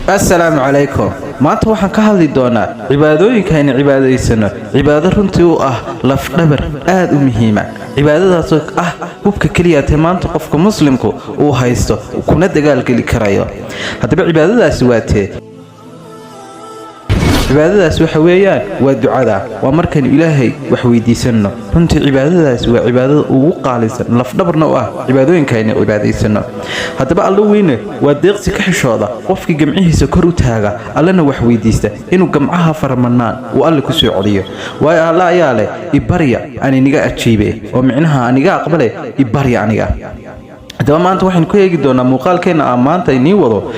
Assalaamu calaykum. Maanta waxaan ka hadli doonaa cibaadooyinka aynu cibaadaysano, cibaado runtii u ah lafdhabar aad u muhiima, cibaadadaasoo ah hubka keliyaatee maanta qofka muslimku uu haysto kuna dagaalgeli karayo. Haddaba cibaadadaasi waa tee? Cibaadadaas waxa weeyaan waa ducada, waa markaynu Ilaahay wax weydiisanno. Runtii cibaadadaasi waa cibaadada ugu qaalisan, lafdhabarna u ah cibaadooyinka aynu cibaadaysano. Haddaba Alla weyne waa deeqsi ka xishooda qofkii gamcihiisa kor u taaga, Allana wax weydiista, inuu gamcaha faramadnaan uu Alle ku soo celiyo. Waayo, Alle ayaa leh: "Ibarya, aan iniga ajiibe," oo micnaha aniga aqbale, ibarya aniga. Haddaba maanta waxaynu ku eegi doonaa muuqaalkeenna aan maanta inii wado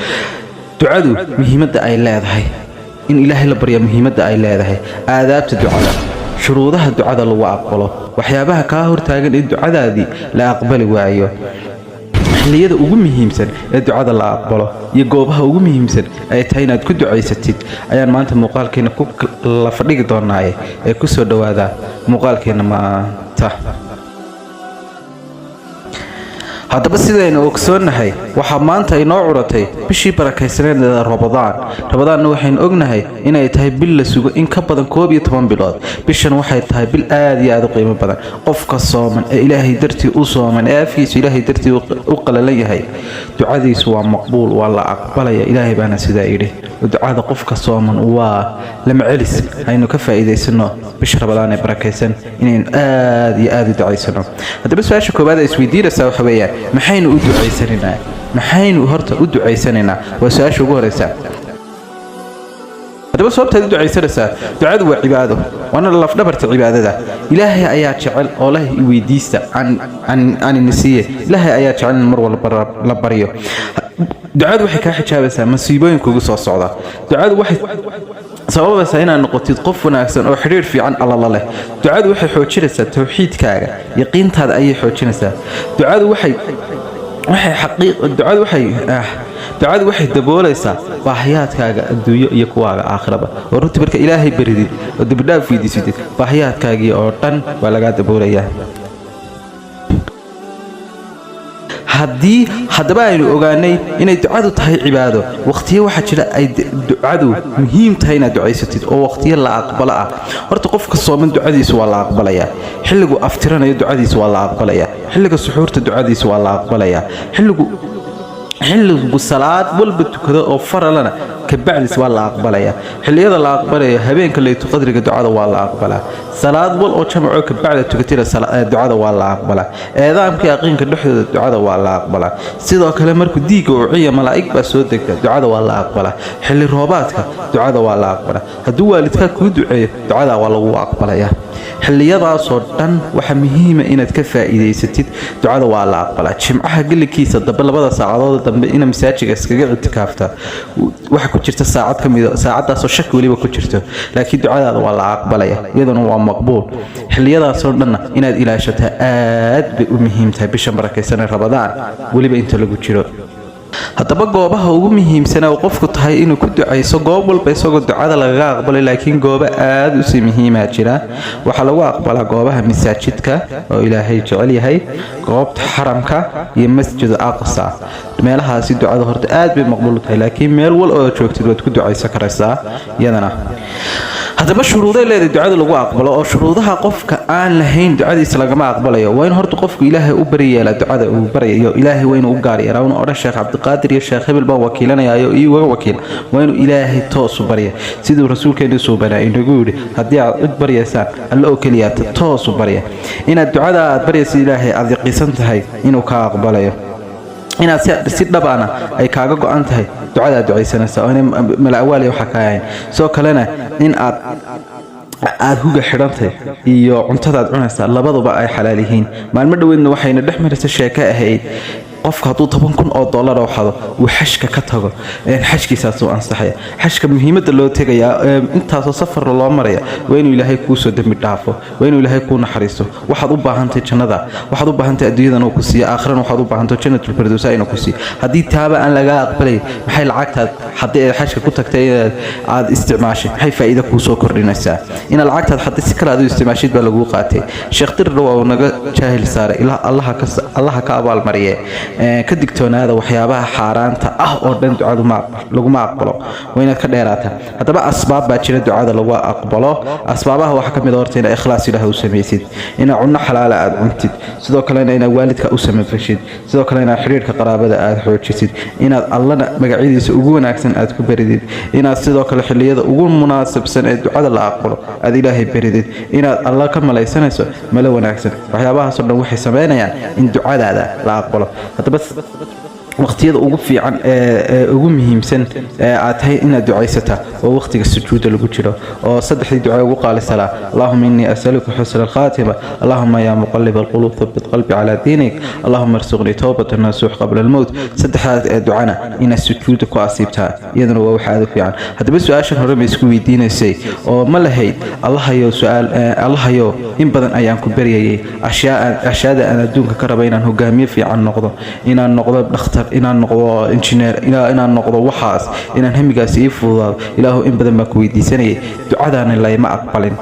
ducadu muhiimadda ay leedahay, in Ilaahay la barya muhiimadda ay leedahay, aadaabta ducada, shuruudaha ducada lagu aqbalo, waxyaabaha kaa hortaagan in ducadaadii la aqbali waayo, xilliyada ugu muhiimsan ee ducada la aqbalo iyo goobaha ugu muhiimsan ay tahay inaad ku ducaysatid ayaan maanta muuqaalkeena ku la fadhigi doonaaye. Ee ku soo dhowaada muuqaalkeena maanta. Haddaba sidaynu ogsoonnahay, waxaa maanta inoo curatay bishii barakaysaneed ee Rabadaan. Rabadaanna waxaynu ognahay inay tahay bil la sugo in ka badan 11 bilood. Bishan waxay tahay bil aad iyo aad u qiimo badan. Qofka sooman ee Ilaahay dartii u sooman, ee afkiisu Ilaahay dartii u qalalan yahay, ducadiisu waa maqbuul, waa la aqbalaya. Ilaahay baana sidaa yidhi: ducada qofka sooman waa lama celis. Aynu ka faa'iidaysano bisha Rabadaan ee barakaysan inaynu aad iyo aad u ducaysano. Haddaba su-aasha koowaad ee isweydiinaysaa waxa weeyaan: maxaynu u ducaysanaynaa? Maxaynu horta u ducaysanaynaa? Waa su-aasha ugu horeysa. Haddaba sababtaad u ducaysanaysaa: ducadu waa cibaado, waana lafdhabarta cibaadada. Ilaahay ayaa jecel oo leh: "Weydiista, aan ini siiye." Ilaahay ayaa jecel in mar walba la baryo. Ducadu waxay kaa xijaabaysaa masiibooyin kugu soo socda. Ducadu waxay sababaysaa inaad noqotid qof wanaagsan oo xidhiir fiican Alla la leh. Ducadu waxay xoojinaysaa towxiidkaaga, yaqiintaada ayay xoojinaysaa. Ducadu waxay waxay xaqiiq ducadu waxay ah ducadu waxay daboolaysaa baahiyaadkaaga adduunyo iyo kuwaaga aakhiraba. Oo runtii marka Ilaahay baridid oo dembidhaaf weydiisatid, baahiyaadkaagii oo dhan waa lagaa daboolayaa. Haddii haddaba aynu ogaanay inay ducadu tahay cibaado, waqtiyo waxaa jira ay ducadu muhiim tahay inaad ducaysatid, oo waqtiyo la aqbalo ah. Horta qofka sooman ducadiisu waa la aqbalayaa. Xilligu aftiranayo ducadiisu waa la aqbalayaa. Xilliga suxuurta ducadiisu waa la aqbalayaa. Xilligu salaad walba tukado oo faralana kabacdis waa la aqbalayaa. Xilliyada la aqbalayo: habeenka leytu qadriga ducada waa la aqbalaa. Salaad wal oo jamacoo kabacda tukatida ducada waa la aqbalaa. Eedaamkii aqiinka dhexdooda ducada waa la aqbalaa. Sidoo kale markuu diiga uciya, malaa'ig baa soo degta, ducada waa la aqbalaa. Xilli roobaadka ducada waa la aqbalaa. Hadduu waalidkaa kuu duceeyo, ducada waa lagu aqbalayaa. Xilliyadaasoo dhan waxaa muhiima inaad ka faa'iidaysatid. Ducada waa la aqbalaa jimcaha gelinkiisa dambe, 2da saacadood dambe ina masaajiga iskaga ictikaafta. Waxa ku jirta saacad ka mida, saacadaasoo shaki weliba ku jirto, laakiin ducadaada waa la aqbalaya, iyaduna waa maqbuul. Xilliyadaasoo dhanna inaad ilaashataa aad bay u muhiim tahay bisha barakaysan ee Rabadaan weliba inta lagu jiro. Haddaba goobaha ugu muhiimsana uu qofku tahay inuu ku ducayso, goob walba isagoo ducada lagaga aqbalay, laakiin goobo aad usii muhiimaa jira. Waxaa lagu aqbalaa goobaha masaajidka oo Ilaahay jecel yahay, goobta xaramka iyo Masjid Aqsa. Meelahaasi ducada horta aad bay maqbuul u tahay, laakiin meel wal oo joogtid waad ku ducaysan karaysaa iyadana. Haddaba shuruuday leedahay ducada lagu aqbalo, oo shuruudaha qofka aan lahayn ducadiisa lagama aqbalayo. Waa in horta qofku Ilaahay u bari yeelaa ducada uu baryayo. Ilaahay waa inuu u gaar yeelaa, inuu odhan: "Sheekh Cabdiqaadir iyo Sheekh Hebel baan wakiilanayaayo, iigaga wakiil." Waa inuu Ilaahay toos u barya, siduu rasuulkeenu suubanaa inagu yidhi: "Haddii aad cid baryaysaan, Alle oo keliyaata toos u barya." Inaad ducada aad baryaysa Ilaahay aad yaqiisan tahay inuu kaa aqbalayo, inaad si dhabana ay kaaga go-an tahay ducada aad ducaysanaysa, oo inay mala-awaaliya waxaa kaa ahayn. Sidoo kalena in aad huga xidhantay iyo cuntadaad cunaysaa labaduba ay xalaal yihiin. Maalmo dhoweedna waxayna dhex maraysa sheeko ahayd qofka hadduu $10,000 oo xado uu xashka ka tago, xajkiisaasuu ansaxaya. Xajka muhiimadda loo tegayaa, intaasoo safarna loo maraya, waa inuu Ilaahay kuu soo dembi dhaafo, waa inuu Ilaahay kuu naxariisto. Waxaad u baahantahay jannada, waxaad u baahantahay adduunyadan uu ku siiyo, aakhirana waxaad u baahantahay Jannatulfirdowsa inuu ku siiyo. Haddii taaba aan lagaa aqbalay, maxay lacagtaad haddii aad xajka ku tagtay aad isticmaashay, maxay faa'iido kuu soo kordhinaysaa? Inaad lacagtaad haddii si kale aad u isticmaashid baa laguu qaatay. Sheekh Dirna waa uu naga jaahil saaray, ilaa Allaha ka abaalmariye. Ka digtoonaada waxyaabaha xaaraanta ah oo dhan. Ducadu laguma aqbalo, waa inaad ka dheeraataa. Haddaba asbaab baa jira ducada lagu aqbalo. Asbaabaha waxaa ka mid a horta inaad ikhlaas Ilaah u samaysid, inaad cunno xalaala aad cuntid, sidoo kalena inaad waalidka u samafashid, sidoo kale inaad xidhiirka qaraabada aad xoojisid, inaad Allana magacyadiisa ugu wanaagsan aad ku baridid, inaad sidoo kale xilliyada ugu munaasabsan ee ducada la aqbalo aad Ilaahay baridid, inaad Alla ka malaysanayso malo wanaagsan. Waxyaabahaasoo dhan waxay samaynayaan in ducadaada la aqbalo. Haddaba waqtiyada ugu fiican ee ugu muhiimsan ee aad tahay inaad ducaysataa waa waqtiga sujuuda lagu jiro, oo saddexdii duca ugu qaalisanaa: "اللهم إني أسألك حسن الخاتمة، اللهم يا مقلب القلوب ثبت قلبي على دينك، اللهم ارزقني توبة نصوح قبل الموت." Saddexdaas ee ducana inaad sujuuda ku asiibtaa iyaduna waa wax aad u fiican. Haddaba su-aashan hore ma isku weydiinaysay oo ma lahayd: "Allahayow, su-aal, Allahayow, in badan ayaan ku baryayay ashyaada aan adduunka ka raba, inaan hogaamiye fiican noqdo, inaan noqdo dhakhtar, inaan noqdo injineer, inaan noqdo waxaas, inaan hamigaasi ii fududaado. Ilaahu, in badan baan ku weydiisanayay, ducadaana layma aqbalin.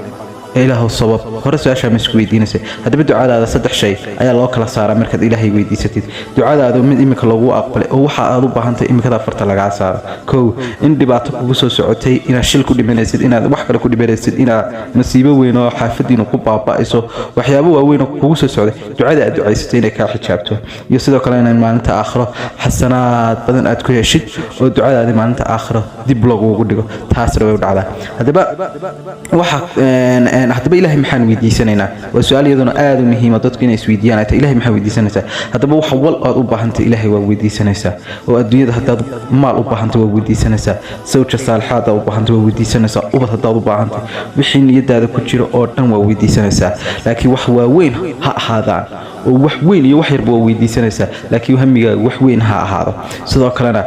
Ilaahu sabab?" Hore su-aashaa ma isku weydiinaysay? Haddaba ducadaada saddex shay ayaa loo kala saaraa. Markaad Ilaahay weydiisatid, ducadaadu mid iminka lagu aqbalay oo waxa aad u baahantahay imikada farta lagaa saaro. Kow, in dhibaato kugu soo socotay, inaad shil ku dhimanaysid, inaad wax kale ku dhimanaysid, inaad masiibo weyn oo xaafadiinu ku baaba'ayso, waxyaabo waaweyn oo kugu soo socday, ducada aad ducaysatay inay kaa xijaabto. Iyo sidoo kale inaad maalinta aakhiro xasanaad badan aad ku heshid oo ducadaadi maalinta aakhiro dib lagugu dhigo. Taasna way u dhacdaa. Haddaba waxa haddaba Ilaahay maxaan weydiisanaynaa? Waa su-aal iyaduna aad u muhiima dadku inay isweydiiyaan ay tahay. Ilahay maxaa weydiisanaysaa? Haddaba wax wal aad u baahantay Ilaahay waa weydiisanaysaa. Oo adduunyada haddaad maal u baahantay, waa weydiisanaysaa. Sawja saalixaad u baahantay, waa weydiisanaysaa. Ubad haddaad u baahantay, wixii niyadaada ku jira oo dhan waa weydiisanaysaa. Laakiin wax waaweyn ha ahaadaan oo wax weyn iyo wax yarba waa weydiisanaysaa, laakiin hamigaagu wax weyn ha ahaado. Sidoo kalena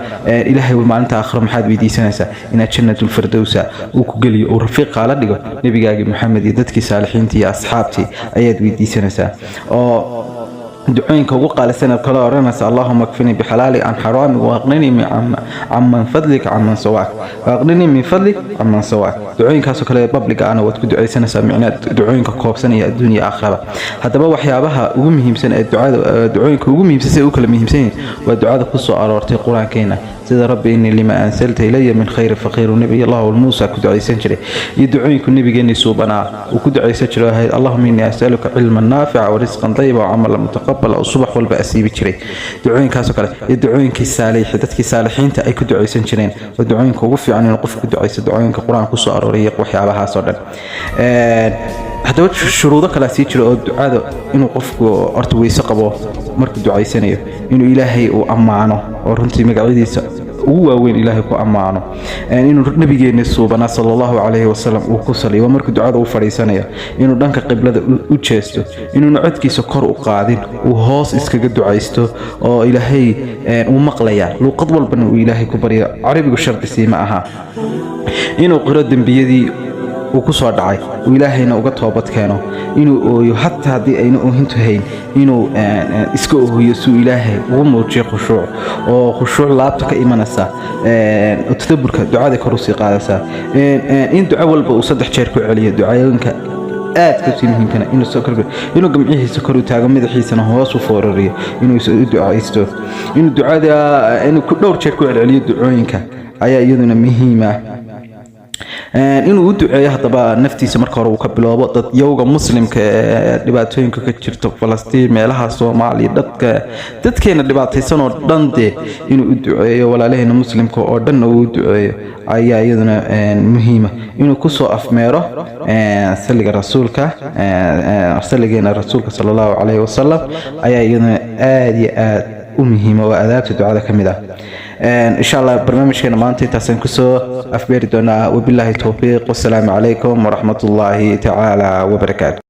Ilaahay maalinta aakhiro maxaad weydiisanaysaa? Inaad Jannatulfirdowsa uu ku geliyo, uu rafiiq kaala dhigo Nebigaagii Maxamed iyo dadkii saalixiintii iyo asxaabtii ayaad weydiisanaysaa. Oo ducooyinka ugu qaalisan aad kala odhanaysa: "اللهم اكفني بحلالك عن حرامك وأغنني عمن فضلك عمن سواك، وأغنني من فضلك عمن سواك." Ducooyinkaasoo kale public ana waad ku ducaysanaysaa, micnaa ducooyinka koobsanaya adduun iyo aakhiraba. Haddaba waxyaabaha ugu muhiimsan ee ducada, ducooyinka ugu muhiimsan, siday u kala muhiimsan yihiin, waa ducada ku soo aroortay Qur-aankeena, sida "رب إني لما أنزلت إلي من خير فقير", Nebi Allah Muusa ku ducaysan jiray, iyo ducooyinku nabigeennii suubanaa uu ku ducaysan jiray, ahayd "اللهم إني أسألك علما نافعا ورزقا طيبا وعملا متقبلا", oo subax walba asiibi jiray. Ducooyinkaasoo kale iyo ducooyinkii saalix, dadkii saalixiinta ay ku ducaysan jireen, waa ducooyinka ugu fiican inuu qofku ku ducaysto, ducooyinka Qur-aanka kusoo arooray iyo waxyaabahaasoo dhan. Haddaba shuruudo kalea sii jira oo ducada: inuu qofku horta weyse qabo markuu ducaysanayo, inuu Ilaahay uu ammaano oo runtii magacyadiisa ugu waaweyn Ilaahay ku ammaano, inuu Nabigeena suubanaa sala Allahu calayhi wasalam uu ku saliyo, waa markuu ducada u fadhiisanayo, inuu dhanka qiblada u jeesto, inuuna codkiisa kor u qaadin, uu hoos iskaga ducaysto oo Ilaahay uu maqlayaa, luuqad walbana uu Ilaahay ku baryo, Carabigu shardi ma aha, inuu qiro dembiyadii uu ku soo dhacay, uu Ilaahayna uga toobad keeno, inuu ooyo, hataa haddii ayna oohintu hayn inuu iska oohiyo si uu Ilaahay ugu muujiyo khushuuc, oo khushuuc laabta ka imanaysa oo tadaburka ducada kor usii qaadaysaa, in duco walba uu saddex jeer ku celiyo, ducooyinka aadka usii muhiimkana inuu soo kor, inuu gamcihiisa kor u taago, madaxiisana hoos u foorariyo, inuu u ducaysto, inuu ducada inuu ku dhowr jeer ku celceliyo ducooyinka ayaa iyaduna muhiima. Inuu u duceeyo haddaba naftiisa marka hore uu ka biloobo, dad yowga Muslimka ee dhibaatooyinka ka jirto Falastiin, meelaha Soomaaliya, dadka dadkeena dhibaataysan oo dhan dee inuu u duceeyo, walaalaheena Muslimka oo dhanna uu u duceeyo ayaa iyaduna muhiima. Inuu kusoo afmeero saliga rasuulka, saligeena rasuulka sala Allahu calayhi wasalam ayaa iyaduna aad iyo aad u muhiima oo adaabta ducada ka mid ah. Insha Allah barnaamijkeena maanta intaasaan kusoo afbeeri doonaa. Wabilaahi towfiiq, wasalaamu calaykum waraxmat ullaahi tacaala wabarakaatu.